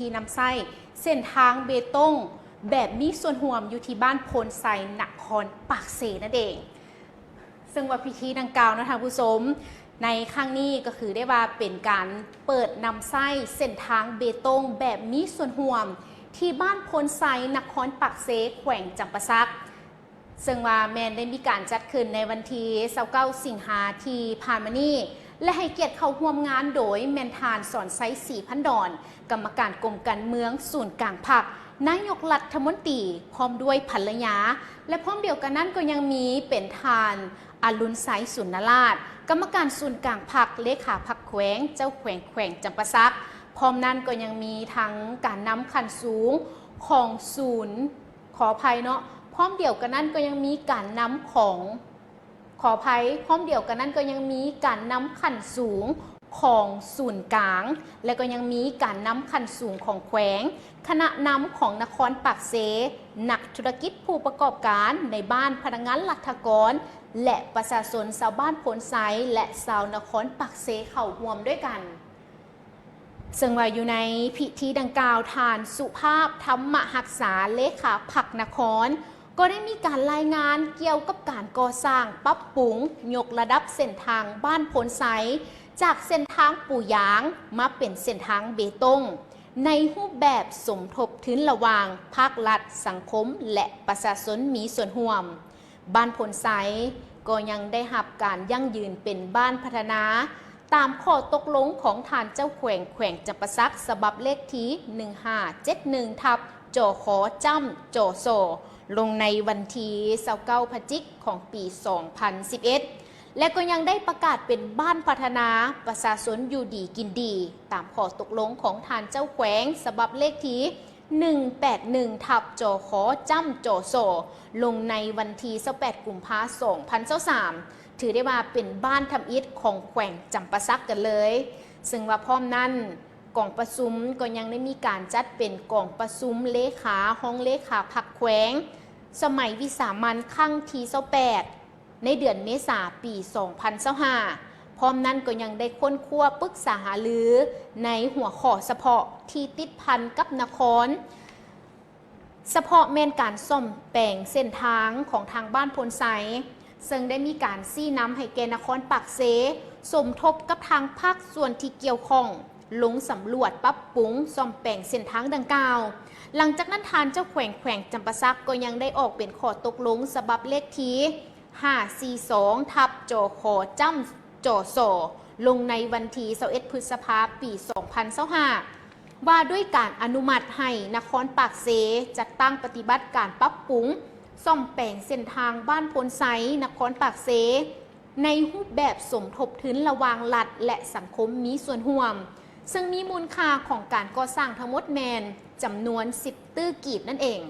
ທີ່ນຳໃຊ້ເສັ້ນທາງເບຕົງແບບມີສ່ວນຮ່ວມ ຢູ່ທີ່ບ້ານໂພນໄຊ ນະຄອນປາກເຊນັ້ນເອງ. ເຊິ່ງວ່າພິທີດັ່ງກ່າວເນາະທ່ານຜູ້ຊົມ ໃນຄັ້ງນີ້ກໍຄືໄດ້ວ່າເປັນການເປີດນຳໃຊ້ເສັ້ນທາງເບຕົງແບບມີສ່ວນຮ່ວມ ທີ່ບ້ານໂພນໄຊ ນະຄອນປາກເຊ ແຂວງຈຳປາສັກ. ເຊິ່ງວ່າແມ່ນໄດ້ມີການຈັດຂຶ້ນໃນວັນທີຊາວເກົ້າ ສິງຫາທີ່ຜ່ານມານີ້ ແລະ ໃຫ້ກຽດເຂົ້າຮ່ວມງານໂດຍແມ່ນທ່ານ ສອນໄຊ ສີພັນດອນ ກຳມະການກົມການເມືອງສູນກາງພັກ, ນາຍົກລັດຖະມົນຕີ ພ້ອມດ້ວຍພັນລະຍາ ແລະ ພ້ອມດຽວກັນນັ້ນກໍຍັງມີເປັນທ່ານ ອະລຸນໄຊ ສຸນນະລາດ ກຳມະການສູນກາງພັກ, ເລຂາພັກແຂວງ, ເຈົ້າແຂວງແຂວງຈຳປາສັກ. ພ້ອມນັ້ນກໍຍັງມີທັງການນຳຂັ້ນສູງຂອງສູນ ຂໍອະໄພເນາະ, ພ້ອມດຽວກັນນັ້ນກໍຍັງມີການນຳຂອງ ຂໍອະໄພ, ພ້ອມດຽວກັນນັ້ນກໍຍັງມີການນຳຂັ້ນສູງຂອງສູນກາງ ແລະ ກໍຍັງມີການນຳຂັ້ນສູງຂອງແຂວງ, ຄະນະນຳຂອງນະຄອນປາກເຊ, ນັກທຸລະກິດຜູ້ປະກອບການໃນບ້ານ, ພະນັກງານລັດຖະກອນ ແລະ ປະຊາຊົນຊາວບ້ານໂພນໄຊ ແລະ ຊາວນະຄອນປາກເຊເຂົ້າຮ່ວມດ້ວຍກັນ. ເຊິ່ງວ່າຢູ່ໃນພິທີດັ່ງກ່າວ, ທ່ານ ສຸພາບ ທຳມະຮັກສາ ເລຂາພັກນະຄອນ ກໍໄດ້ມີການລາຍງານກ່ຽວກັບການກໍ່ສ້າງ, ປັບປຸງ, ຍົກລະດັບເສັ້ນທາງບ້ານໂພນໄຊ ຈາກເສັ້ນທາງປູຢາງມາເປັນເສັ້ນທາງເບຕົງ ໃນຮູບແບບສົມທົບທຶນລະຫວ່າງພາກລັດ, ສັງຄົມ ແລະ ປະຊາຊົນມີສ່ວນຮ່ວມ. ບ້ານໂພນໄຊກໍຍັງໄດ້ຮັບການຢັ້ງຢືນເປັນບ້ານພັດທະນາ ຕາມຂໍ້ຕົກລົງຂອງທ່ານເຈົ້າແຂວງແຂວງຈຳປາສັກ ສະບັບເລກທີໜຶ່ງຫ້າເຈັດໜຶ່ງ ທັບ ຈຂ ຈ້ຳ ຈສ ລົງໃນວັນທີຊາວເກົ້າ ພະຈິກ ຂອງປີສອງພັນສິບເອັດ ແລະ ກໍຍັງໄດ້ປະກາດເປັນບ້ານພັດທະນາ ປະຊາຊົນຢູ່ດີກິນດີ ຕາມຂໍ້ຕົກລົງຂອງທ່ານເຈົ້າແຂວງ ສະບັບເລກທີ ໜຶ່ງແປດໜຶ່ງ ທັບ ຈຂ ຈ້ຳ ຈສ ລົງໃນວັນທີຊາວແປດ ກຸມພາ ສອງພັນຊາວສາມ ຖືໄດ້ວ່າເປັນບ້ານທຳອິດຂອງແຂວງຈຳປາສັກກັນເລີຍ. ເຊິ່ງວ່າພ້ອມນັ້ນ ກອງປະຊຸມກໍຍັງໄດ້ມີການຈັດເປັນກອງປະຊຸມເລຂາ, ຮອງເລຂາພັກແຂວງ ສະໄໝວິສາມັນຄັ້ງທີຊາວແປດ ໃນເດືອນເມສາປີສອງພັນຊາວຫ້າ ພ້ອມນັ້ນກໍຍັງໄດ້ຄົ້ນຄວ້າປຶກສາຫາລືໃນຫົວຂໍ້ສະເພາະທີ່ຕິດພັນກັບນະຄອນ, ສະເພາະແມ່ນການສ້ອມແປງເສັ້ນທາງຂອງທາງບ້ານໂພນໄຊ, ເຊິ່ງໄດ້ມີການຊີ້ນຳໃຫ້ແກ່ນະຄອນປາກເຊ ສົມທົບກັບທາງພາກສ່ວນທີ່ກ່ຽວຂ້ອງ ລົງສຳຫຼວດ, ປັບປຸງ, ສ້ອມແປງເສັ້ນທາງດັ່ງກ່າວ. ຫຼັງຈາກນັ້ນ ທ່ານເຈົ້າແຂວງແຂວງຈຳປາສັກກໍຍັງໄດ້ອອກເປັນຂໍ້ຕົກລົງສະບັບເລກທີ ຫ້າສີ່ສອງ ທັບ ຈຂ ຈ້ຳ ຈສ ລົງໃນວັນທີຊາວເອັດ ພຶດສະພາ ປີສອງພັນຊາວຫ້າ ວ່າດ້ວຍການອະນຸມັດໃຫ້ນະຄອນປາກເຊ ຈັດຕັ້ງປະຕິບັດການປັບປຸງ ສ້ອມແປງເສັ້ນທາງບ້ານໂພນໄຊ ນະຄອນປາກເຊ ໃນຮູບແບບສົມທົບທຶນລະຫວ່າງລັດ ແລະ ສັງຄົມມີສ່ວນຮ່ວມ, ເຊິ່ງມີມູນຄ່າຂອງການກໍ່ສ້າງທັງໝົດແມ່ນຈຳນວນສິບຕື້ກີບນັ້ນເອງ.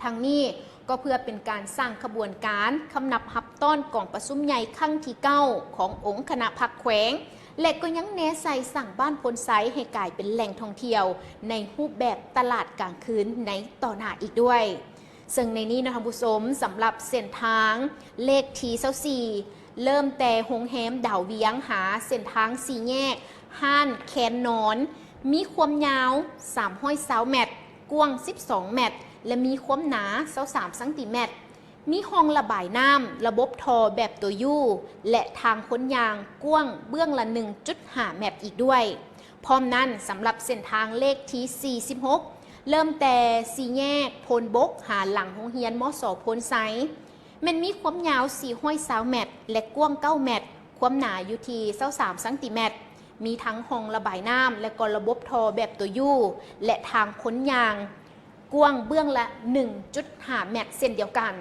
ທັງນີ້ກໍເພື່ອເປັນການສ້າງຂະບວນການຄຳນັບຮັບຕ້ອນກອງປະຊຸມໃຫຍ່ຄັ້ງທີເກົ້າຂອງອົງຄະນະພັກແຂວງ ແລະ ກໍຍັງແນໃສ່ສ້າງບ້ານໂພນໄຊໃຫ້ກາຍເປັນແຫຼ່ງທ່ອງທ່ຽວໃນຮູບແບບຕະຫຼາດກາງຄືນໃນຕໍ່ໜ້າອີກດ້ວຍ. ເຊິ່ງໃນນີ້ເນາະທ່ານຜູ້ຊົມ, ສຳລັບເສັ້ນທາງເລກທີຊາວສີ່ ເລີ່ມແຕ່ໂຮງແຮມດາວວຽງ ຫາເສັ້ນທາງສີ່ແຍກຮ້ານແຄນນອນ ມີຄວາມຍາວສາມຮ້ອຍຊາວແມັດ, ກວ້າງສິບສອງແມັດ ແລະ ມີຄວາມໜາຊາວສາມຊັງຕີແມັດ, ມີຮ່ອງລະບາຍນ້ຳ, ລະບົບທໍ່ແບບຕົວຢູ ແລະ ທາງຄົນຍ່າງກວ້າງເບື້ອງລະໜຶ່ງຈຸດຫ້າແມັດອີກດ້ວຍ. ພ້ອມນັ້ນ, ສຳລັບເສັ້ນທາງເລກທີສີ່ສິບຫົກ ເລີ່ມແຕ່ສີ່ແຍກໂພນບົກ ຫາຫຼັງໂຮງຮຽນ ມສ ໂພນໄຊ ແມ່ນມີຄວາມຍາວສີ່ຮ້ອຍຊາວແມັດ ແລະ ກວ້າງເກົ້າແມັດ, ຄວາມໜາຢູ່ທີ່ຊາວສາມຊັງຕີແມັດ, ມີທັງຮ່ອງລະບາຍນ້ຳ ແລະ ກໍລະບົບທໍ່ແບບຕົວຢູ ແລະ ທາງຄົນຍ່າງ ກວ້າງເບື້ອງລະໜຶ່ງຈຸດຫ້າແມັດເຊັ່ນດຽວກັນ.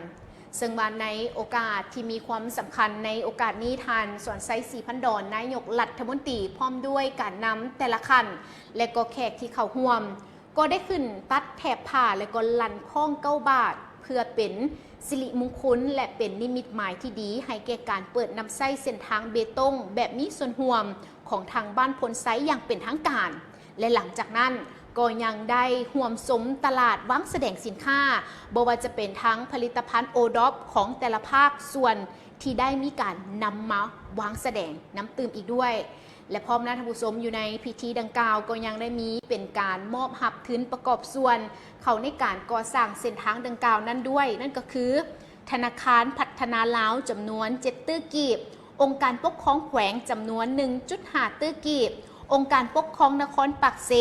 ເຊິ່ງວ່າໃນໂອກາດທີ່ມີຄວາມສຳຄັນໃນໂອກາດນີ້, ທ່ານ ສອນໄຊ ສີພັນດອນ ນາຍົກລັດຖະມົນຕີ ພ້ອມດ້ວຍການນຳແຕ່ລະຂັ້ນ ແລະ ກໍແຂກທີ່ເຂົ້າຮ່ວມ ກໍໄດ້ຂຶ້ນຕັດແຖບຜ້າ ແລະ ກໍລັນຄ້ອງເກົ້າບາດ ເພື່ອເປັນສິລິມຸງຄຸນ ແລະ ເປັນນິມິດໝາຍທີ່ດີໃຫ້ແກ່ການເປີດນຳໃຊ້ເສັ້ນທາງເບຕົງແບບມີສ່ວນຮ່ວມຂອງທາງບ້ານໂພນໄຊຢ່າງເປັນທາງການ. ແລະ ຫຼັງຈາກນັ້ນກໍຍັງໄດ້ຮ່ວມຊົມຕະຫຼາດວາງສະແດງສິນຄ້າ, ບໍ່ວ່າຈະເປັນທັງຜະລິດຕະພັນໂອດອບຂອງແຕ່ລະພາກສ່ວນທີ່ໄດ້ມີການນຳມາວາງສະແດງນຳຕື່ມອີກດ້ວຍ. ແລະ ພ້ອມນັ້ນ ທ່ານຜູ້ຊົມ, ຢູ່ໃນພິທີດັ່ງກ່າວກໍຍັງໄດ້ມີເປັນການມອບຮັບທຶນປະກອບສ່ວນເຂົ້າໃນການກໍ່ສ້າງເສັ້ນທາງດັ່ງກ່າວນັ້ນດ້ວຍ, ນັ້ນກໍຄື ທະນາຄານພັດທະນາລາວ ຈຳນວນເຈັດຕື້ກີບ, ອົງການປົກຄອງແຂວງ ຈຳນວນໜຶ່ງຈຸດຫ້າຕື້ກີບ, ອົງການປົກຄອງນະຄອນປາກເຊ,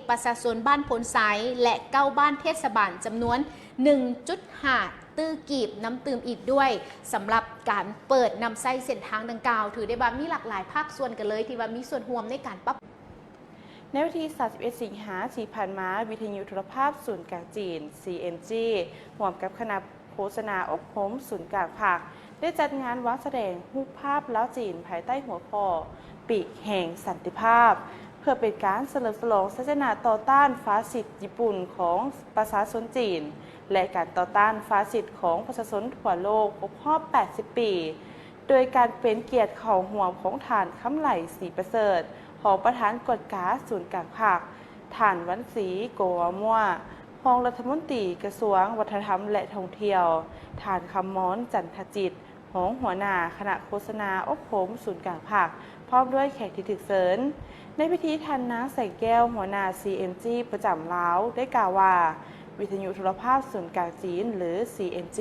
ປະຊາຊົນບ້ານໂພນໄຊ ແລະ ເກົ້າບ້ານເທດສະບານ ຈຳນວນໜຶ່ງຈຸດຫ້າຕື້ກີບ ນຳຕື່ມອີກດ້ວຍ. ສຳລັບການເປີດນຳໃຊ້ເສັ້ນທາງດັ່ງກ່າວ ຖືໄດ້ວ່າມີຫຼາກຫຼາຍພາກສ່ວນກັນເລີຍ ທີ່ວ່າມີສ່ວນຮ່ວມໃນການປັບ ໃນວັນທີສາມສິບເອັດ ສິງຫາທີ່ຜ່ານມາ, ວິທະຍຸໂທລະພາບສູນກາງຈີນ CMG ຮ່ວມກັບຄະນະໂຄສະນາອົບຮົມສູນກາງພັກ ໄດ້ຈັດງານວາງສະແດງຮູບພາບລາວ-ຈີນ ພາຍໃຕ້ຫົວຂໍ້ ປີກແຫ່ງສັນຕິພາບ ເພື່ອເປັນການສະເຫຼີມສະຫຼອງໄຊຊະນະຕໍ່ຕ້ານຟາຊິດຍີ່ປຸ່ນຂອງປະຊາຊົນຈີນ ແລະ ການຕໍ່ຕ້ານຟາຊິດຂອງປະຊາຊົນທົ່ວໂລກຄົບຮອບແປດສິບປີ, ໂດຍການເປັນກຽດເຂົ້າຮ່ວມຂອງທ່ານ ຄຳໄຫຼ ສີປະເສີດ ຮອງປະທານກວດກາສູນກາງພັກ, ທ່ານ ວັນສີ ໂກວາມົວ ຮອງລັດຖະມົນຕີກະຊວງວັດທະນະທຳ ແລະ ທ່ອງທ່ຽວ, ທ່ານ ຄຳມອນ ຈັນທະຈິດ ຮອງຫົວໜ້າຄະນະໂຄສະນາອົບຮົມສູນກາງພັກ ພ້ອມດ້ວຍແຂກທີ່ຖືກເຊີນ. ໃນພິທີ, ທ່ານ ນາງ ແສງແກ້ວ ຫົວໜ້າ CMG ປະຈຳລາວ ໄດ້ກ່າວວ່າ ວິທະຍຸໂທລະພາບສູນກາງຈີນ ຫຼື CMG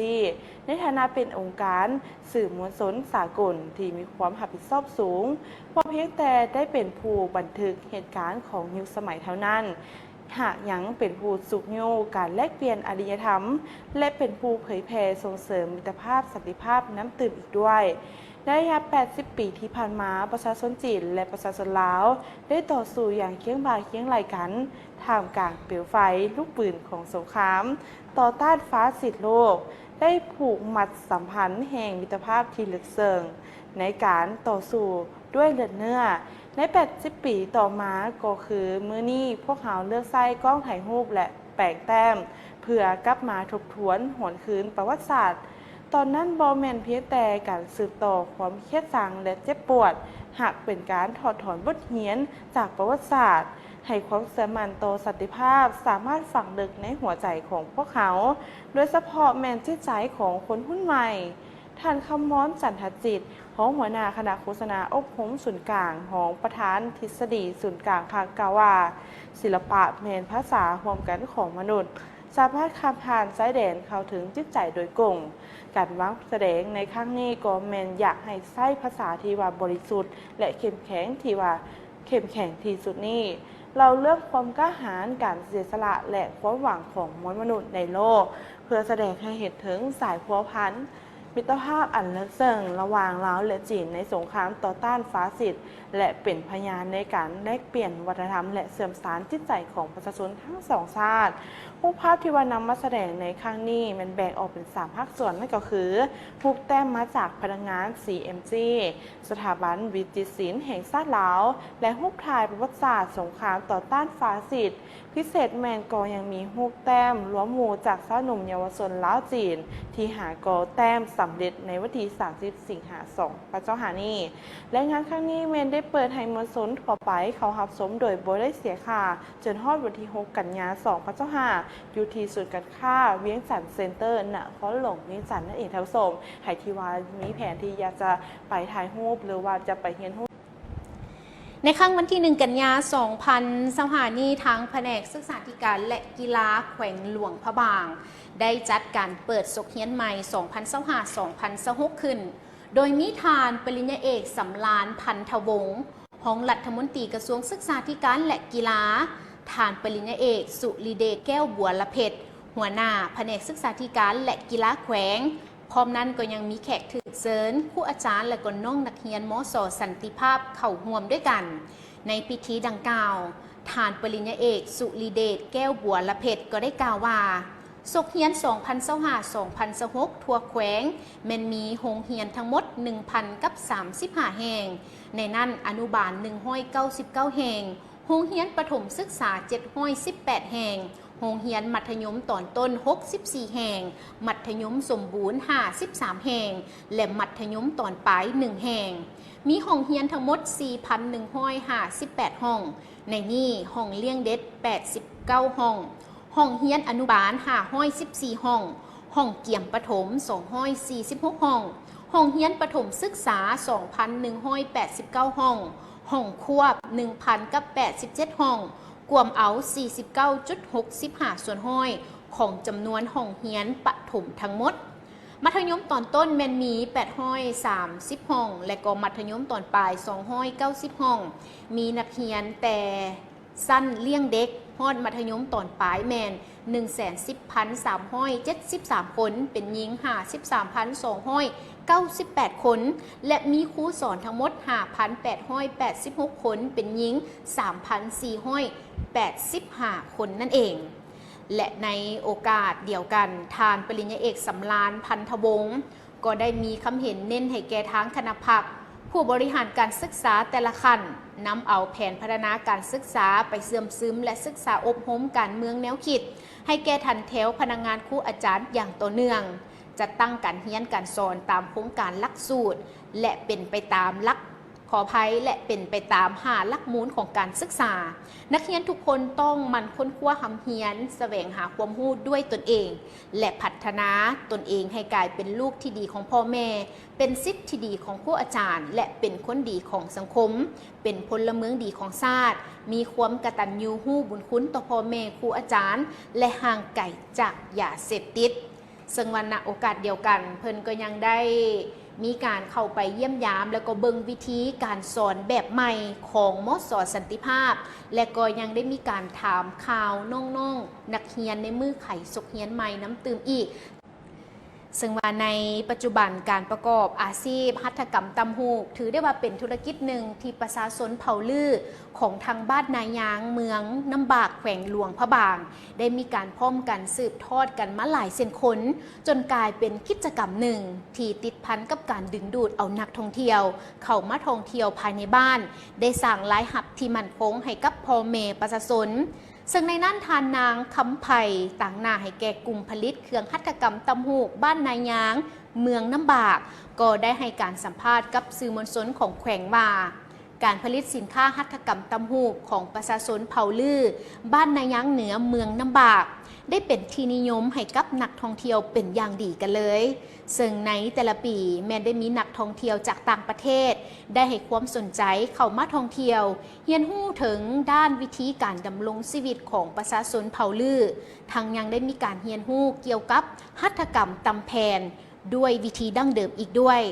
ໃນຖານະເປັນອົງການສື່ມວນຊົນສາກົນທີ່ມີຄວາມຮັບຜິດຊອບສູງ, ບໍ່ພຽງແຕ່ໄດ້ເປັນຜູ້ບັນທຶກເຫດການຂອງຍຸກສະໄໝເທົ່ານັ້ນ, ຫາກຍັງເປັນຜູ້ຊຸກຍູ້ການແລກປ່ຽນອາລິຍະທຳ ແລະ ເປັນຜູ້ເຜີຍແຜ່ສົ່ງເສີມມິດຕະພາບສັນຕິພາບນຳຕື່ມອີກດ້ວຍ. ໃນໄລຍະແປດສິບປີທີ່ຜ່ານມາ, ປະຊາຊົນຈີນ ແລະ ປະຊາຊົນລາວ ໄດ້ຕໍ່ສູ້ຢ່າງຄຽງບ່າຄຽງໄຫຼ່ກັນ ທ່າມກາງເປວໄຟລູກປືນຂອງສົງຄາມຕໍ່ຕ້ານຟາຊິດໂລກ ໄດ້ຜູກມັດສຳພັນແຫ່ງມິດຕະພາບທີ່ເລິກເຊິ່ງໃນການຕໍ່ສູ້ດ້ວຍເລືອດເນື້ອ. ໃນແປດສິບປີຕໍ່ມາກໍຄືມື້ນີ້, ພວກເຮົາເລືອກໃຊ້ກ້ອງຖ່າຍຮູບ ແລະ ແປງແຕ້ມ ເພື່ອກັບມາທົບທວນຫວນຄືນປະຫວັດສາດ. ຕອນນັ້ນບໍ່ແມ່ນພຽງແຕ່ການສືບຕໍ່ຄວາມຄຽດຊັງ ແລະ ເຈັບປວດ, ຫາກເປັນການຖອດຖອນບົດຮຽນຈາກປະຫວັດສາດ, ໃຫ້ຄວາມເຊື່ອໝັ້ນຕໍ່ສັນຕິພາບສາມາດຝັງເລິກໃນຫົວໃຈຂອງພວກເຮົາ, ໂດຍສະເພາະແມ່ນຈິດໃຈຂອງຄົນຮຸ່ນໃໝ່. ທ່ານ ຄຳມອນ ຈັນທະຈິດ ຮອງຫົວໜ້າຄະນະໂຄສະນາອົບຮົມສູນກາງ, ຮອງປະທານທິດສະດີສູນກາງພັກ ກ່າວວ່າ, ສິລະປະແມ່ນພາສາຮ່ວມກັນຂອງມະນຸດ, ສາມາດຂ້າມຜ່ານຊາຍແດນເຂົ້າເຖິງຈິດໃຈໂດຍກົງ. ການວາງສະແດງໃນຄັ້ງນີ້ກໍແມ່ນຢາກໃຫ້ໃຊ້ພາສາທີ່ວ່າບໍລິສຸດ ແລະ ເຂັ້ມແຂງທີ່ວ່າ ເຂັ້ມແຂງທີ່ສຸດນີ້ ເລົ່າເລື່ອງຄວາມກ້າຫານ, ການເສຍສະຫຼະ ແລະ ຄວາມຫວັງຂອງມວນມະນຸດໃນໂລກ, ເພື່ອສະແດງໃຫ້ເຫັນເຖິງສາຍພົວພັນມິດຕະພາບອັນເລິກເຊິ່ງລະຫວ່າງລາວ ແລະ ຈີນໃນສົງຄາມຕໍ່ຕ້ານຟາຊິດ ແລະ ເປັນພະຍານໃນການແລກປ່ຽນວັດທະນະທຳ ແລະ ເຊື່ອມສານຈິດໃຈຂອງປະຊາຊົນທັງສອງຊາດ. ຮູບພາບທີ່ວ່ານຳມາສະແດງໃນຄັ້ງນີ້ແມ່ນແບ່ງອອກເປັນສາມພາກສ່ວນ, ນັ້ນກໍຄື ຮູບແຕ້ມມາຈາກພະນັກງານ CMG ສະຖາບັນວິຈິດສິນແຫ່ງຊາດລາວ ແລະ ຮູບຖ່າຍປະຫວັດສາດສົງຄາມຕໍ່ຕ້ານຟາຊິດ. ພິເສດແມ່ນກໍຍັງມີຮູບແຕ້ມລວມໝູ່ຈາກຊາວໜຸ່ມເຍົາວະຊົນລາວ-ຈີນ ທີ່ຫາກໍ່ແຕ້ມສຳເລັດໃນວັນທີສາມສິບ ສິງຫາ ສອງພັນຊາວຫ້ານີ້ ແລະ ງານຄັ້ງນີ້ແມ່ນໄດ້ເປີດໃຫ້ມວນຊົນທົ່ວໄປເຂົ້າຮັບຊົມໂດຍບໍ່ໄດ້ເສຍຄ່າ ຈົນຮອດວັນທີຫົກ ກັນຍາ ສອງພັນຊາວຫ້າ ຢູ່ທີ່ສູນການຄ້າວຽງຈັນເຊັນເຕີ ນະຄອນຫຼວງວຽງຈັນນັ້ນເອງ ທ່ານຜູ້ຊົມ. ໃຜທີ່ວ່າມີແຜນທີ່ຢາກຈະໄປຖ່າຍຮູບ ຫຼືວ່າຈະໄປຮຽນຮູ້ ໃນຄ່ຳວັນທີໜຶ່ງ ກັນຍາ ສອງພັນຊາວຫ້ານີ້, ທາງພະແນກສຶກສາທິການ ແລະ ກິລາແຂວງຫຼວງພະບາງ ໄດ້ຈັດການເປີດສົກຮຽນໃໝ່ ສອງພັນຊາວຫ້າ ສອງພັນຊາວຫົກ ຂຶ້ນ, ໂດຍມີທ່ານປະລິນຍາເອກ ສຳລານ ພັນທະວົງ ຮອງລັດຖະມົນຕີກະຊວງສຶກສາທິການ ແລະ ກິລາ, ທ່ານປະລິນຍາເອກ ສຸລິເດດ ແກ້ວບົວລະເພັດ ຫົວໜ້າພະແນກສຶກສາທິການ ແລະ ກິລາແຂວງ. ພ້ອມນັ້ນກໍຍັງມີແຂກຖືກເຊີນ, ຄູອາຈານ ແລະ ກໍນ້ອງນັກຮຽນ ມສ ສັນຕິພາບ ເຂົ້າຮ່ວມດ້ວຍກັນ. ໃນພິທີດັ່ງກ່າວ, ທ່ານປະລິນຍາເອກ ສຸລິເດດ ແກ້ວບົວລະເພັດ ກໍໄດ້ກ່າວວ່າ, ສົກຮຽນ ສອງພັນຊາວຫ້າ ສອງພັນຊາວຫົກ ທົ່ວແຂວງ ແມ່ນມີໂຮງຮຽນທັງໝົດ ໜຶ່ງພັນກັບສາມສິບຫ້າແຫ່ງ, ໃນນັ້ນອະນຸບານ ໜຶ່ງຮ້ອຍເກົ້າສິບເກົ້າແຫ່ງ, ໂຮງຮຽນປະຖົມສຶກສາ ເຈັດຮ້ອຍສິບແປດແຫ່ງ, ໂຮງຮຽນມັດທະຍົມຕອນຕົ້ນ ຫົກສິບສີ່ແຫ່ງ, ມັດທະຍົມສົມບູນ ຫ້າສິບສາມແຫ່ງ ແລະ ມັດທະຍົມຕອນປາຍ ໜຶ່ງແຫ່ງ. ມີຫ້ອງຮຽນທັງໝົດ ສີ່ພັນໜຶ່ງຮ້ອຍຫ້າສິບແປດຫ້ອງ, ໃນນີ້ຫ້ອງລ້ຽງເດັດ ແປດສິບເກົ້າຫ້ອງ, ຫ້ອງຮຽນອະນຸບານ ຫ້າຮ້ອຍສິບສີ່ຫ້ອງ, ຫ້ອງກຽມປະຖົມ ສອງຮ້ອຍສີ່ສິບຫົກຫ້ອງ, ຫ້ອງຮຽນປະຖົມສຶກສາ ສອງພັນໜຶ່ງຮ້ອຍແປດສິບເກົ້າຫ້ອງ, ຫ້ອງຄວບ ໜຶ່ງພັນກັບແປດສິບເຈັດຫ້ອງ, ກວມເອົາ ສີ່ສິບເກົ້າຈຸດຫົກສິບຫ້າສ່ວນຮ້ອຍ ຂອງຈຳນວນຫ້ອງຮຽນປະຖົມທັງໝົດ. ມັດທະຍົມຕອນຕົ້ນແມ່ນມີ ແປດຮ້ອຍສາມສິບຫ້ອງ ແລະກໍມັດທະຍົມຕອນປາຍ ສອງຮ້ອຍເກົ້າສິບຫ້ອງ, ມີນັກຮຽນແຕ່ ຊັ້ນລ້ຽງເດັກຮອດມັດທະຍົມຕອນປາຍແມ່ນ ໜຶ່ງແສນສິບພັນສາມຮ້ອຍເຈັດສິບສາມຄົນ, ເປັນຍິງ ຫ້າສິບສາມພັນສອງຮ້ອຍເກົ້າສິບແປດຄົນ ແລະ ມີຄູສອນທັງໝົດ ຫ້າພັນແປດຮ້ອຍແປດສິບຫົກຄົນ, ເປັນຍິງ ສາມພັນສີ່ຮ້ອຍແປດສິບຫ້າຄົນນັ້ນເອງ. ແລະ ໃນໂອກາດດຽວກັນ, ທ່ານປະລິນຍາເອກ ສຳລານ ພັນທະວົງ ກໍໄດ້ມີຄຳເຫັນເນັ້ນໃຫ້ແກ່ທາງຄະນະພັກ, ຜູ້ບໍລິຫານການສຶກສາແຕ່ລະຂັ້ນ ນຳເອົາແຜນພັດທະນາການສຶກສາໄປເຊື່ອມຊຶມ ແລະ ສຶກສາອົບຮົມການເມືອງແນວຄິດ ໃຫ້ແກ່ຖັນແຖວພະນັກງານຄູອາຈານຢ່າງຕໍ່ເນື່ອງ, ຈັດຕັ້ງການຮຽນການສອນຕາມໂຄງການຫຼັກສູດ ແລະ ເປັນໄປຕາມຫຼັກ ຂໍອະໄພ ແລະ ເປັນໄປຕາມຫ້າຫຼັກມູນຂອງການສຶກສາ. ນັກຮຽນທຸກຄົນຕ້ອງໝັ່ນຄົ້ນຄວ້າຮ່ຳຮຽນ, ສະແຫວງຫາຄວາມຮູ້ດ້ວຍຕົນເອງ ແລະ ພັດທະນາຕົນເອງໃຫ້ກາຍເປັນລູກທີ່ດີຂອງພໍ່ແມ່, ເປັນສິດທີ່ດີຂອງຄູອາຈານ ແລະ ເປັນຄົນດີຂອງສັງຄົມ, ເປັນພົນລະເມືອງດີຂອງຊາດ, ມີຄວາມກະຕັນຍູຮູ້ບຸນຄຸນຕໍ່ພໍ່ແມ່, ຄູອາຈານ ແລະ ຫ່າງໄກຈາກຢາເສບຕິດ. ເຊິ່ງວ່ານະໂອກາດດຽວກັນ, ເພິ່ນກໍຍັງໄດ້ມີການເຂົ້າໄປຢ້ຽມຢາມ ແລ້ວກໍເບິ່ງວິທີການສອນແບບໃໝ່ຂອງ ມສ ສັນຕິພາບ ແລະ ກໍຍັງໄດ້ມີການຖາມຂ່າວນ້ອງໆນັກຮຽນໃນມື້ໄຂສົກຮຽນໃໝ່ນຳຕື່ມອີກ. ເຊິ່ງວ່າໃນປັດຈຸບັນ, ການປະກອບອາຊີບຫັດຖະກຳຕ່ຳຫູກ ຖືໄດ້ວ່າເປັນທຸລະກິດໜຶ່ງທີ່ປະຊາຊົນເຜົ່າລື້ຂອງທາງບ້ານນາຍາງ ເມືອງນ້ຳບາກ ແຂວງຫຼວງພະບາງ ໄດ້ມີການພ້ອມກັນສືບທອດກັນມາຫຼາຍເຊັ່ນຄົນ, ຈົນກາຍເປັນກິດຈະກຳໜຶ່ງທີ່ຕິດພັນກັບການດຶງດູດເອົານັກທ່ອງທ່ຽວເຂົ້າມາທ່ອງທ່ຽວພາຍໃນບ້ານ, ໄດ້ສ້າງລາຍຮັບທີ່ໝັ້ນຄົງໃຫ້ກັບພໍ່ແມ່ປະຊາຊົນ. ເຊິ່ງໃນນັ້ນທ່ານນາງ ຄຳໄພ ຕາງໜ້າໃຫ້ແກ່ກຸ່ມຜະລິດເຄື່ອງຫັດຖະກຳຕ່ຳຫູກບ້ານນາຍາງ ເມືອງນ້ຳບາກ ກໍໄດ້ໃຫ້ການສຳພາດກັບສື່ມວນຊົນຂອງແຂວງວ່າ, ການຜະລິດສິນຄ້າຫັດຖະກຳຕ່ຳຫູກຂອງປະຊາຊົນເຜົ່າລື້ ບ້ານນາຍາງເໜືອ ເມືອງນ້ຳບາກ ໄດ້ເປັນທີ່ນິຍົມໃຫ້ກັບນັກທ່ອງທ່ຽວເປັນຢ່າງດີກັນເລີຍ. ເຊິ່ງໃນແຕ່ລະປີແມ່ນໄດ້ມີນັກທ່ອງທ່ຽວຈາກຕ່າງປະເທດ ໄດ້ໃຫ້ຄວາມສົນໃຈເຂົ້າມາທ່ອງທ່ຽວ, ຮຽນຮູ້ເຖິງດ້ານວິທີການດຳລົງຊີວິດຂອງປະຊາຊົນເຜົ່າລື້, ທັງຍັງໄດ້ມີການຮຽນຮູ້ກ່ຽວກັບຫັດຖະກຳຕ່ຳແຜ່ນດ້ວຍວິທີດັ້ງເດີມອີກດ້ວຍ.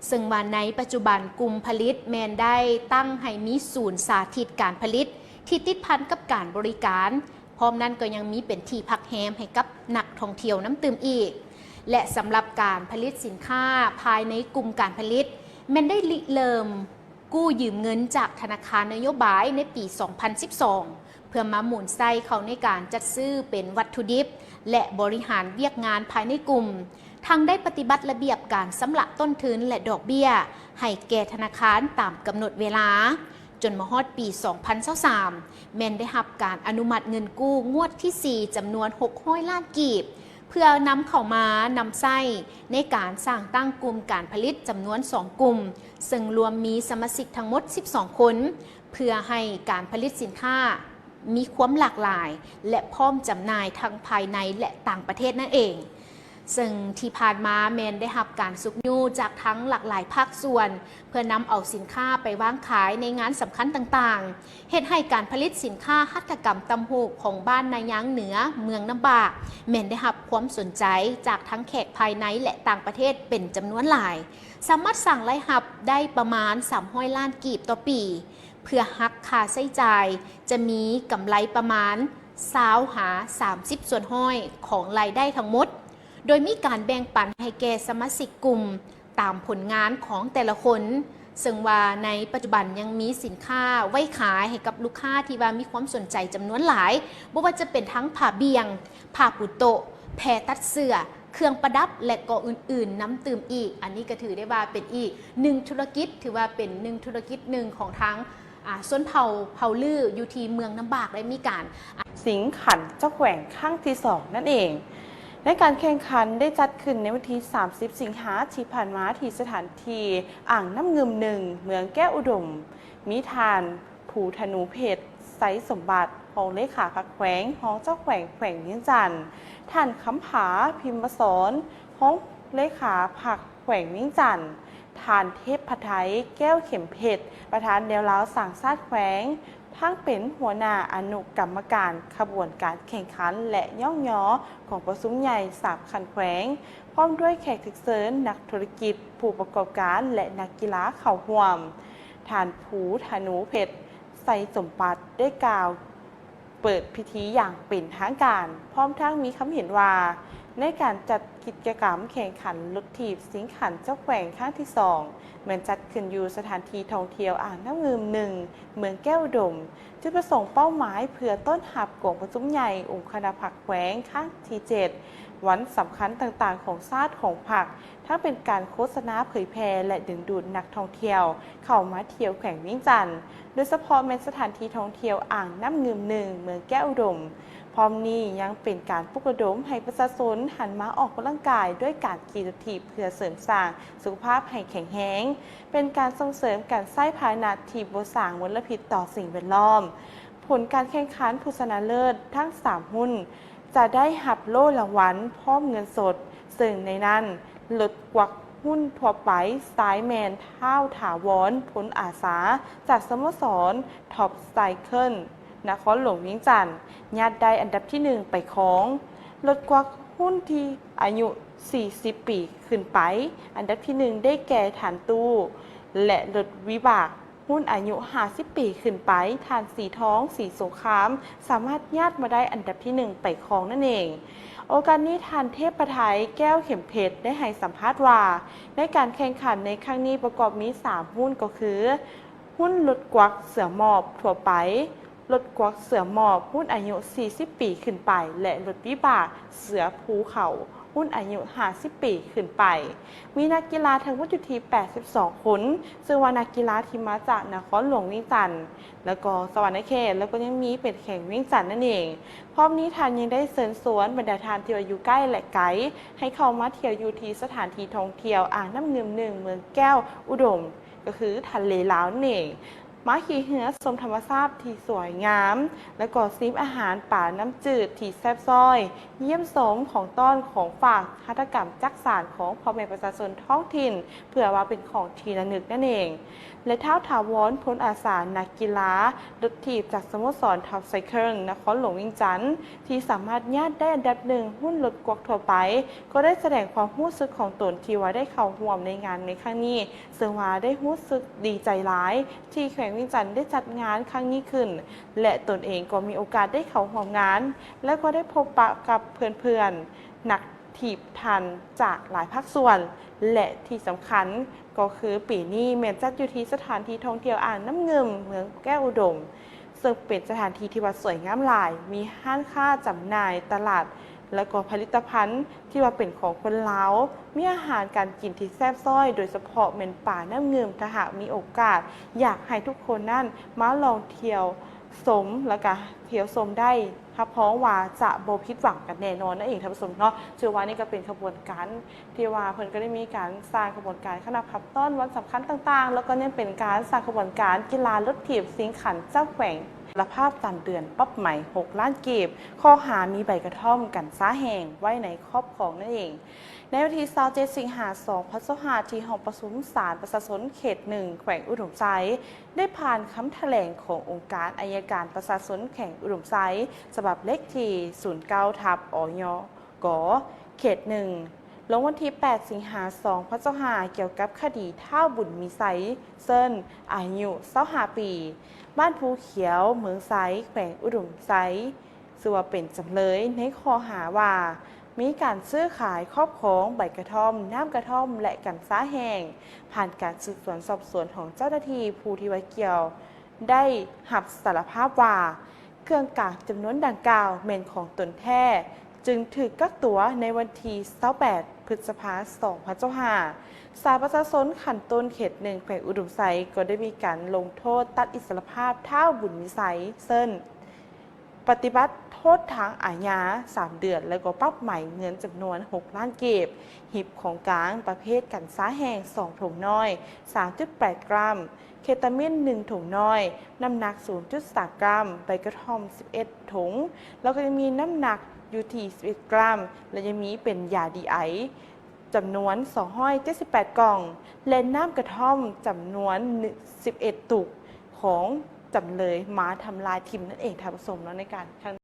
ເຊິ່ງວ່າໃນປັດຈຸບັນກຸ່ມຜະລິດແມ່ນໄດ້ຕັ້ງໃຫ້ມີສູນສາທິດການຜະລິດທີ່ຕິດພັນກັບການບໍລິການ, ພ້ອມນັ້ນກໍຍັງມີເປັນທີ່ພັກແຮມໃຫ້ກັບນັກທ່ອງທ່ຽວນຳຕື່ມອີກ. ແລະ ສຳລັບການຜະລິດສິນຄ້າພາຍໃນກຸ່ມການຜະລິດ ແມ່ນໄດ້ລິເລີ່ມກູ້ຢືມເງິນຈາກທະນາຄານນະໂຍບາຍໃນປີສອງພັນສິບສອງ ເພື່ອມາໝູນໃຊ້ເຂົ້າໃນການຈັດຊື້ເປັນວັດຖຸດິບ ແລະ ບໍລິຫານວຽກງານພາຍໃນກຸ່ມ, ທັງໄດ້ປະຕິບັດລະບຽບການຊຳລະຕົ້ນທຶນ ແລະ ດອກເບ້ຍໃຫ້ແກ່ທະນາຄານຕາມກຳນົດເວລາ. ຈົນມາຮອດປີສອງພັນຊາວສາມ ແມ່ນໄດ້ຮັບການອະນຸມັດເງິນກູ້ງວດທີສີ່ ຈຳນວນຫົກຮ້ອຍລ້ານກີບ, ເພື່ອນຳເຂົ້າມານຳໃຊ້ໃນການສ້າງຕັ້ງກຸ່ມການຜະລິດຈຳນວນສອງກຸ່ມ, ເຊິ່ງລວມມີສະມາຊິກທັງໝົດສິບສອງຄົນ, ເພື່ອໃຫ້ການຜະລິດສິນຄ້າມີຄວາມຫຼາກຫຼາຍ ແລະ ພ້ອມຈຳໜ່າຍທັງພາຍໃນ ແລະ ຕ່າງປະເທດນັ້ນເອງ. ເຊິ່ງທີ່ຜ່ານມາແມ່ນໄດ້ຮັບການຊຸກຍູ້ຈາກທັງຫຼາກຫຼາຍພາກສ່ວນ ເພື່ອນຳເອົາສິນຄ້າໄປວາງຂາຍໃນງານສຳຄັນຕ່າງໆ, ເຮັດໃຫ້ການຜະລິດສິນຄ້າຫັດຖະກຳຕ່ຳຫູກຂອງບ້ານນາຍາງເໜືອ ເມືອງນ້ຳບາກ ແມ່ນໄດ້ຮັບຄວາມສົນໃຈຈາກທັງແຂກພາຍໃນ ແລະ ຕ່າງປະເທດເປັນຈຳນວນຫຼາຍ, ສາມາດສ້າງລາຍຮັບໄດ້ປະມານສາມຮ້ອຍລ້ານກີບຕໍ່ປີ, ເພື່ອຫັກຄ່າໃຊ້ຈ່າຍຈະມີກຳໄລປະມານຊາວຫາສາມສິບສ່ວນຮ້ອຍຂອງລາຍໄດ້ທັງໝົດ, ໂດຍມີການແບ່ງປັນໃຫ້ແກ່ສະມາຊິກກຸ່ມ ຕາມຜົນງານຂອງແຕ່ລະຄົນ, ເຊິ່ງວ່າໃນປັດຈຸບັນຍັງມີສິນຄ້າໄວ້ຂາຍໃຫ້ກັບລູກຄ້າທີ່ວ່າມີຄວາມສົນໃຈຈຳນວນຫຼາຍ, ບໍ່ວ່າຈະເປັນທັງຜ້າບ່ຽງ, ຜ້າປູໂຕະ, ແພຕັດເສື້ອ, ເຄື່ອງປະດັບ ແລະ ກໍອື່ນໆນຳຕື່ມອີກ. ອັນນີ້ກໍຖືໄດ້ວ່າເປັນອີກໜຶ່ງທຸລະກິດ, ຖືວ່າເປັນໜຶ່ງທຸລະກິດໜຶ່ງຂອງທາງ ອາ ຊົນເຜົ່າ ເຜົ່າລື້ ຢູ່ທີ່ເມືອງນ້ຳບາກ ໄດ້ມີການ ສິງຂັນເຈົ້າແຂວງຄັ້ງທີສອງນັ້ນເອງ. ໃນການແຂ່ງຂັນໄດ້ຈັດຂຶ້ນໃນວັນທີສາມສິບສິງຫາທີ່ຜ່ານມາ ທີ່ສະຖານທີ່ອ່າງນ້ຳງື່ມໜຶ່ງ ເມືອງແກ້ວອຸດົມ, ມີທ່ານ ພູທະນູເພັດ ໄຊສົມບັດ ຮອງເລຂາພັກແຂວງ, ຮອງເຈົ້າແຂວງແຂວງວຽງຈັນ, ທ່ານ ຄຳຜາ ພິມມະສອນ ຮອງເລຂາພັກແຂວງວຽງຈັນ, ທ່ານ ເທບພະໄທ ແກ້ວເຂັມເພັດ ປະທານແນວລາວສ້າງຊາດແຂວງ ທັງເປັນຫົວໜ້າອະນຸກຳມະການຂະບວນການແຂ່ງຂັນ ແລະ ຍ້ອງຍໍກອງປະຊຸມໃຫຍ່ສາມຂັ້ນແຂວງ, ພ້ອມດ້ວຍແຂກຖືກເຊີນ, ນັກທຸລະກິດ, ຜູ້ປະກອບການ ແລະ ນັກກິລາເຂົ້າຮ່ວມ. ທ່ານ ພູທະນູເພັດ ໄຊສົມບັດ ໄດ້ກ່າວ ເປີດພິທີຢ່າງເປັນທາງການ, ພ້ອມທັງມີຄຳເຫັນວ່າ ໃນການຈັດກິດຈະກຳແຂ່ງຂັນລົດຖີບຊິງຂັນເຈົ້າແຂວງຄັ້ງທີສອງ ແມ່ນຈັດຂຶ້ນຢູ່ສະຖານທີ່ທ່ອງທ່ຽວອ່າງນ້ຳງື່ມໜຶ່ງ ເມືອງແກ້ວອຸດົມ. ຈຸດປະສົງເປົ້າໝາຍເພື່ອຕ້ອນຮັບກອງປະຊຸມໃຫຍ່ອົງຄະນະພັກແຂວງຄັ້ງທີເຈັດ, ວັນສຳຄັນຕ່າງໆຂອງຊາດຂອງພັກ, ທັງເປັນການໂຄສະນາເຜີຍແຜ່ ແລະ ດຶງດູດນັກທ່ອງທ່ຽວເຂົ້າມາທ່ຽວແຂວງວຽງຈັນ, ໂດຍສະເພາະແມ່ນສະຖານທີ່ທ່ອງທ່ຽວອ່າງນ້ຳງື່ມໜຶ່ງ ເມືອງແກ້ວອຸດົມ. ພ້ອມນີ້ຍັງເປັນການປຸກລະດົມໃຫ້ປະຊາຊົນຫັນມາອອກກຳລັງກາຍດ້ວຍການຂີ່ລົດຖີບ ເພື່ອເສີມສ້າງສຸຂະພາບໃຫ້ແຂງແຮງ, ເປັນການສົ່ງເສີມການໃຊ້ພາຫະນະທີ່ບໍ່ສ້າງມົນລະພິດຕໍ່ສິ່ງແວດລ້ອມ. ຜົນການແຂ່ງຂັນຜູ້ຊະນະເລີດທັງສາມຮຸ່ນ ຈະໄດ້ຮັບໂລ່ລາງວັນພ້ອມເງິນສົດ, ເຊິ່ງໃນນັ້ນລົດກວັກຮຸ່ນທົ່ວໄປ ສະໄຕແມ່ນທ້າວຖາວອນ ພົນອາສາ ຈາກສະໂມສອນ Top Cycle ນະຄອນຫຼວງວຽງຈັນ ຍາດໄດ້ອັນດັບທີໜຶ່ງໄປຄອງ. ລົດກວັກຮຸ່ນທີ່ອາຍຸສີ່ສິບປີຂຶ້ນໄປ ອັນດັບທີໜຶ່ງໄດ້ແກ່ທ່ານຕູ້ ແລະ ລົດວິບາກ ຮຸ່ນອາຍຸຫ້າສິບປີຂຶ້ນໄປ, ທ່ານ ສີທອງ ສີສົງຄາມ ສາມາດຍາດມາໄດ້ອັນດັບທີໜຶ່ງໄປຄອງນັ້ນເອງ. ໂອກາດນີ້ ທ່ານ ເທບພະໄທ ແກ້ວເຂັມເພັດ ໄດ້ໃຫ້ສຳພາດວ່າ ໃນການແຂ່ງຂັນໃນຄັ້ງນີ້ປະກອບມີສາມຮຸ່ນ ກໍຄື ຮຸ່ນລົດກວັກເສືອໝອບທົ່ວໄປ, ລົດກວັກເສືອໝອບ ຮຸ່ນອາຍຸສີ່ສິບປີຂຶ້ນໄປ ແລະ ລົດວິບາກເສືອພູເຂົາ ຮຸ່ນອາຍຸຫ້າສິບປີຂຶ້ນໄປ. ມີນັກກິລາທັງໝົດຢູ່ທີ່ແປດສິບສອງຄົນ, ເຊິ່ງວ່ານັກກິລາທີ່ມາຈາກນະຄອນຫຼວງວຽງຈັນ ແລ້ວກໍສະຫວັນນະເຂດ ແລ້ວກໍຍັງມີເປັນແຂວງວຽງຈັນນັ້ນເອງ. ພ້ອມນີ້ທ່ານຍັງໄດ້ເຊີນຊວນບັນດາທ່ານທີ່ວ່າຢູ່ໃກ້ ແລະ ໄກ ໃຫ້ເຂົ້າມາທ່ຽວຢູ່ທີ່ສະຖານທີ່ທ່ອງທ່ຽວອ່າງນ້ຳງື່ມໜຶ່ງ ເມືອງແກ້ວອຸດົມ ກໍຄືທະເລລາວນັ້ນເອງ. ມາຂີ່ເຮືອຊົມທຳມະຊາດທີ່ສວຍງາມ ແລ້ວກໍຊິມອາຫານປານ້ຳຈືດທີ່ແຊບຊ້ອຍ, ຢ້ຽມຊົມຂອງຕ້ອນຂອງຝາກຫັດຖະກຳຈັກສານຂອງພໍ່ແມ່ປະຊາຊົນທ້ອງຖິ່ນ ເພື່ອວ່າເປັນຂອງທີ່ລະນຶກນັ້ນເອງ ແລະ ທ້າວຖາວອນ ພົນອາສາ ນັກກິລາລົດຖີບຈາກສະໂມສອນ Top Cycle ນະຄອນຫຼວງວຽງຈັນ ທີ່ສາມາດຍາດໄດ້ອັນດັບໜຶ່ງ ຮຸ່ນລົດກວັກທົ່ວໄປ ກໍໄດ້ສະແດງຄວາມຮູ້ສຶກຂອງຕົນທີ່ວ່າໄດ້ເຂົ້າຮ່ວມໃນງານໃນຄັ້ງນີ້ ເຊິ່ງວ່າໄດ້ຮູ້ສຶກດີໃຈຫຼາຍ ທີ່ແຂວງວຽງຈັນໄດ້ຈັດງານຄັ້ງນີ້ຂຶ້ນ ແລະ ຕົນເອງກໍມີໂອກາດໄດ້ເຂົ້າຮ່ວມງານ ແລະ ກໍໄດ້ພົບປະກັບເພື່ອນໆ ນັກຖີບທັນຈາກຫຼາຍພາກສ່ວນ ແລະ ທີ່ສຳຄັນກໍຄືປີນີ້ແມ່ນຈັດຢູ່ທີ່ສະຖານທີ່ທ່ອງທ່ຽວອ່າງນ້ຳງື່ມ ເມືອງແກ້ວອຸດົມ ເຊິ່ງເປັນສະຖານທີ່ທີ່ວ່າສວຍງາມຫຼາຍ, ມີຮ້ານຄ້າຈຳໜ່າຍ, ຕະຫຼາດ ແລ້ວກໍຜະລິດຕະພັນທີ່ວ່າເປັນຂອງຄົນລາວ, ມີອາຫານການກິນທີ່ແຊບຊ້ອຍ, ໂດຍສະເພາະແມ່ນປານ້ຳງື່ມ. ຖ້າຫາກມີໂອກາດ ຢາກໃຫ້ທຸກຄົນນັ້ນມາລອງທ່ຽວຊົມ ແລ້ວກະທ່ຽວຊົມໄດ້ ຮັບຮອງວ່າຈະບໍ່ຜິດຫວັງກັນແນ່ນອນນັ້ນເອງທ່ານຜູ້ຊົມເນາະ. ຖືວ່ານີ້ກໍເປັນຂະບວນການ ທີ່ວ່າເພິ່ນກໍໄດ້ມີການສ້າງຂະບວນການຄະນະພັບຕ້ອນວັນສຳຄັນຕ່າງໆ ແລ້ວກໍຍັງເປັນການສ້າງຂະບວນການກິລາລົດຖີບຊິງຂັນເຈົ້າແຂວງ ສາລະພາບສາມເດືອນ ປັບໃໝຫົກລ້ານກີບ, ຂໍ້ຫາມີໃບກະທ່ອມກັນຊາແຫ້ງໄວ້ໃນຄອບຄອງນັ້ນເອງ. ໃນວັນທີຊາວເຈັດ ສິງຫາ ສອງພັນຊາວຫ້າ ທີ່ຫ້ອງປະຊຸມສານປະຊາຊົນເຂດໜຶ່ງ ແຂວງອຸດົມໄຊ ໄດ້ຜ່ານຄຳຖະແຫຼງຂອງອົງການໄອຍະການປະຊາຊົນແຂວງອຸດົມໄຊ ສະບັບເລກທີສູນເກົ້າ ທັບ ອຍ ກ ເຂດໜຶ່ງ ລົງວັນທີແປດ ສິງຫາ ສອງພັນຊາວຫ້າ ກ່ຽວກັບຄະດີທ້າວບຸນມີໄຊ ເຊີນ ອາຍຸຊາວຫ້າປີ ບ້ານພູຂຽວ ເມືອງໄຊ ແຂວງອຸດົມໄຊ ຖືວ່າເປັນຈຳເລີຍໃນຂໍ້ຫາວ່າ ມີການຊື້ຂາຍ, ຄອບຄອງໃບກະທ່ອມ, ນ້ຳກະທ່ອມ ແລະ ກັນຊາແຫ້ງ. ຜ່ານການສືບສວນສອບສວນຂອງເຈົ້າໜ້າທີ່, ຜູ້ທີ່ວ່າກ່ຽວໄດ້ຮັບສາລະພາບວ່າ ເຄື່ອງກາງຈຳນວນດັ່ງກ່າວແມ່ນຂອງຕົນແທ້, ຈຶ່ງຖືກກັກຕົວໃນວັນທີຊາວແປດ ພຶດສະພາ ສອງພັນຊາວຫ້າ. ສານປະຊາຊົນຂັ້ນຕົ້ນເຂດໜຶ່ງ ແຂວງອຸດົມໄຊ ກໍໄດ້ມີການລົງໂທດຕັດອິດສະລະພາບທ້າວບຸນມີໄຊ ເຊີນ ປະຕິບັດໂທດທາງອາຍາສາມເດືອນ ແລ້ວກໍປັບໃໝເງິນຈຳນວນຫົກລ້ານກີບ, ຮີບຂອງກາງປະເພດກັນຊາແຫ້ງສອງຖົງນ້ອຍ ສາມຈຸດແປດກຣາມ, ເຄຕາມິນໜຶ່ງຖົງນ້ອຍ ນ້ຳໜັກສູນຈຸດສາມກຣາມ, ໃບກະທ່ອມສິບເອັດຖົງ ແລ້ວກໍຍັງມີນ້ຳໜັກຢູ່ທີ່ສິບເອັດກຣາມ ແລະ ຍັງມີເປັນຢາດີໄອ ຈຳນວນສອງຮ້ອຍເຈັດສິບແປດກ່ອງ ແລະ ນ້ຳກະທ່ອມຈຳນວນສິບເອັດຕຸກ ຂອງຈຳເລີຍມາທຳລາຍຖິ້ມນັ້ນເອງ ທ່ານຜູ້ຊົມເນາະ ໃນການຄັ້ງ